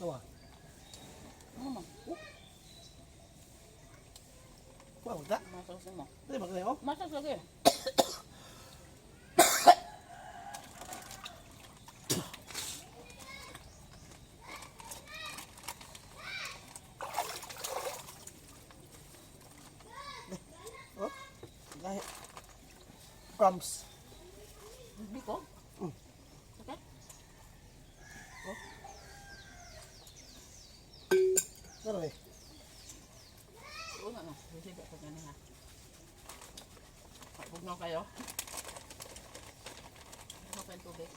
Tawa. Ano mo? Kuha mo ta? Masas mo. Dili ba kayo? Masas lagi. Oh. Gahi. Crumbs. Biko? Okay. Oh. Ano eh? Una na. Sige, ko gani ha. Pagpugnaw kayo. Ano pa yung tubig?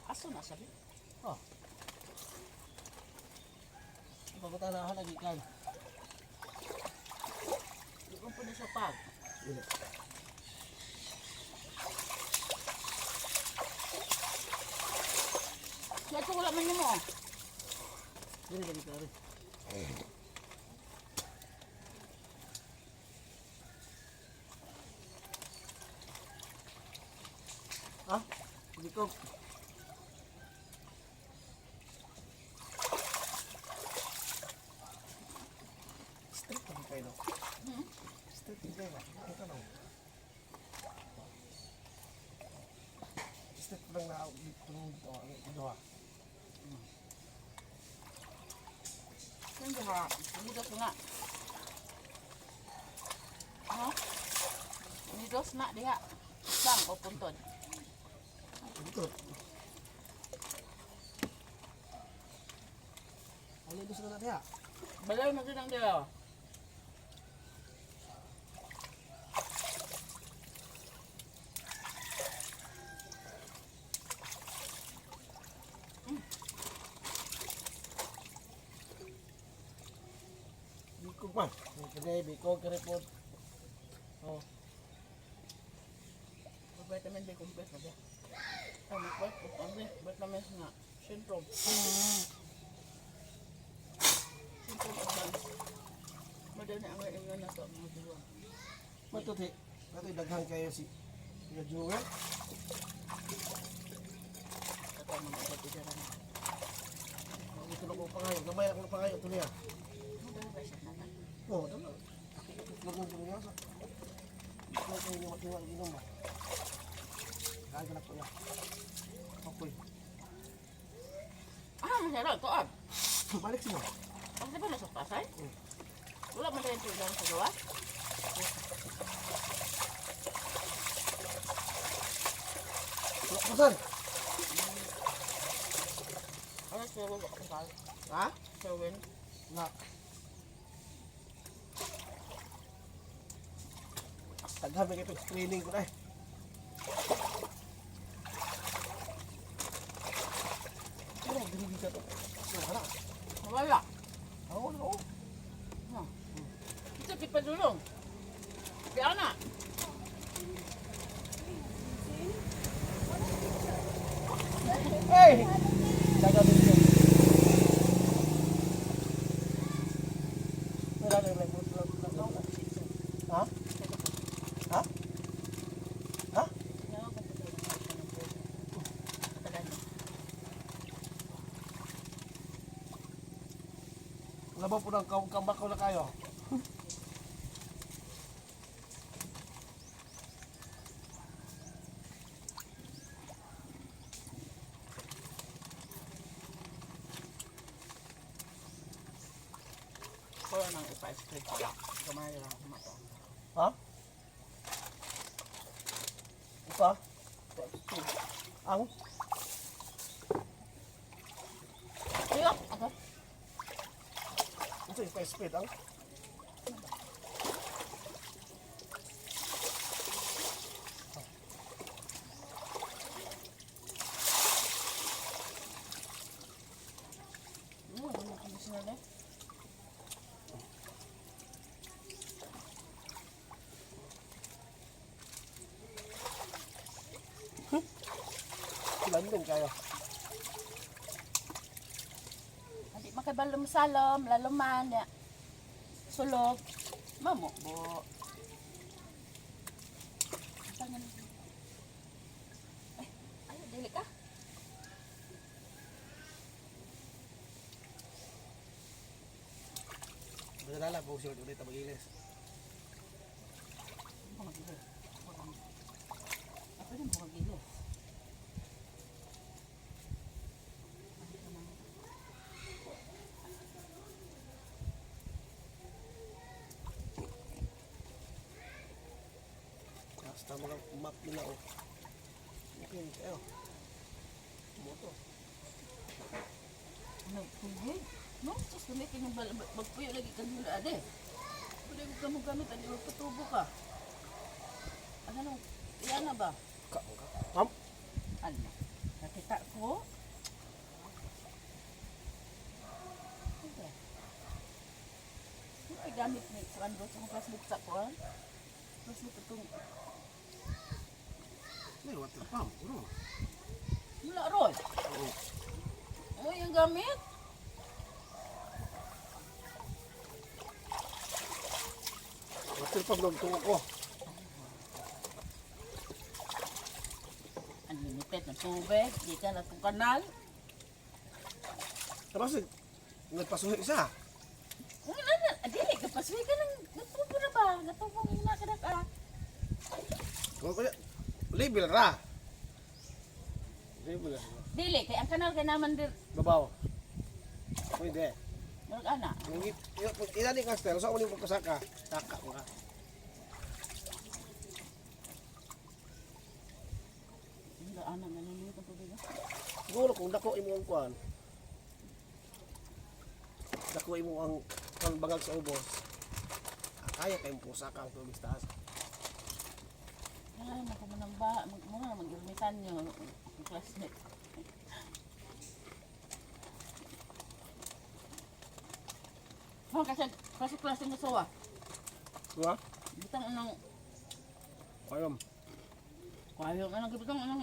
Aso na sabi. Oh. Pagkatanahan na lagi kan. Di ko pwede sa pag. Dili. Kaya ito wala man nimo. Dili lagi kare. Ha? Hindi ko. Street lang kayo, no? Hmm? Street lang kayo, ba? Ito lang. Street lang na dito dito ang duha. Hindi ha. Nidos nga. Ano? Nidos na diha. Sang o puntod. Dito. Ano yung gusto na natin ha? Balaw na din ang diha. Bikog man. Kini bikog kini po. Oh, Vitamin B complex na diha. Ano ba? Ano vitamins nga. Syndrome. Syndrome advance. Madali ang ingon na to mga duwa. matuti. Matuti daghan kayo si Kuya Jewel. Ito mga kapatid na. Ito lang ko pangayo. Gamay ako ng pangayo ito niya. Madali ba siya na? Oh, dala. Itlog ng niya sa. Itlog ng niya matiwa inom mo. Kain ka na po niya. Okay. Ah, masarap to ah. Balik siya. Ang di ba nasa Pasay? Mm. Wala man tayong tulang sa gawa? Wala ko saan? Ano siya wala akong kal? Ha? Sherwin. Na. Daghan may kayo screening ko na eh. Ano, dili ka to. Wala. Wala. Oo, oo. Ito kipadulong. Di ana. Hey! Daga dito. Wala na yung wala, wala. Ha? Ha? Ha? Labaw po ng kambakaw na kayo. Wala nang ipa-ice cream pala. Gamay lang kumato. Ha? Ipa? Ang? Ayok! Ako. Ito yung speed ang? Ano conditioner na? London kayo. Hindi makabalom salom, laluman, ya. Sulog. Mamo, bo. Tangan. Ay, ay, dili ka. Naalala ko siya ulit ang magilis. Magilis. Ako din magilis. Basta mga map nila oh. Okay, kayo. Moto. Ano, tubig? No, sus, gamitin yung magpuyo lagi ka nila, ade. Pwede ko gamit gamit, ade, magpatubo ka. Ano, nang, iyan na ba? Ka ka. Pam. Ano, nakita ko. Okay. Ano ay gamit ni Kuan Ro sa akong classmate sa Kuan? Classmate itong, May water pump, bro. mula Roy. Oo. Uy, ang gamit. Water pump ng tuo ko. Unlimited na tubig, di ka na itong kanal. Tapos nagpasuhi isa. Kung ano na, dili ka pasuwi ka ng natubo na ba? Natubo ng na ka na ka. Kung kaya label ra. Label ra. Dili, kay ang kanal kay naman dir, Babaw. Pwede. murag ana. Yung ila ni Castel, sa uling pagkasaka, saka mo ka. Hindi ana naliliit ang tubig. Ah. Siguro kung dako imo ang kuan. Dako imo ang bangag sa ubos. Ah, kaya kayong pusaka ang tubig sa taas. Ay, mo ba, mo na mag-irmitan nyo, ang classmate. Mga kasi, kasi klase mo sawa. Diba? Bitang anong, Ayun. kayo, anong, bitang anong,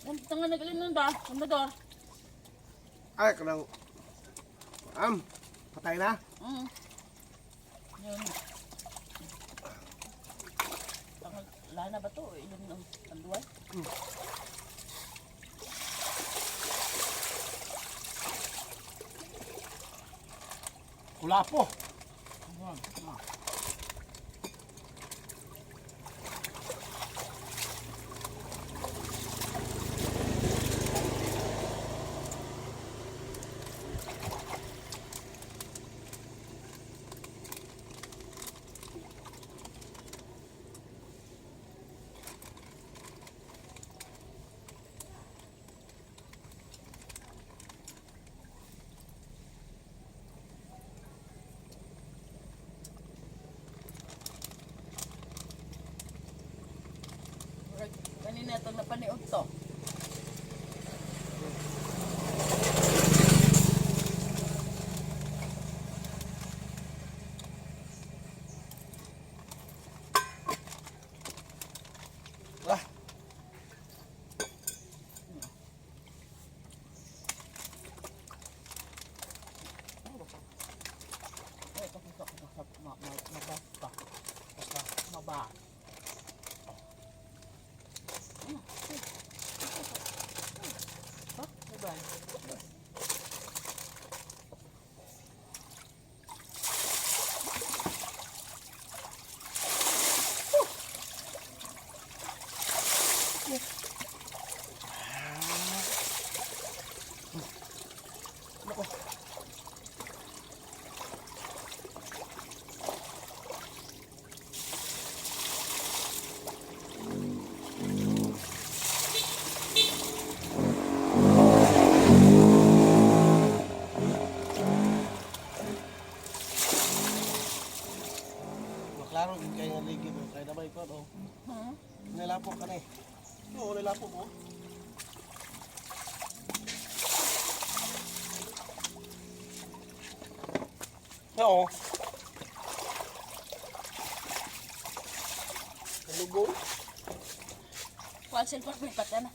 bitang nga nag-ilim ba? Kumador. Ay, kanang am patay na. Yun. Ang lana ba to? Ilong ng tanduay? Kulapo. Ayan. Ah. Murag, kanina itong napaniod to. Ah. Ay, ito, ito, ito, ito, maba pa. Basta. Maba. Huh? Diba? Nako. Maklaro gid kay nga ligid oh. Kay nabay ko oh. Hmm? Nilapok ka ni. Oo, nilapok oh. Oo. Kalugong. Kuha cellphone ko, ipata na.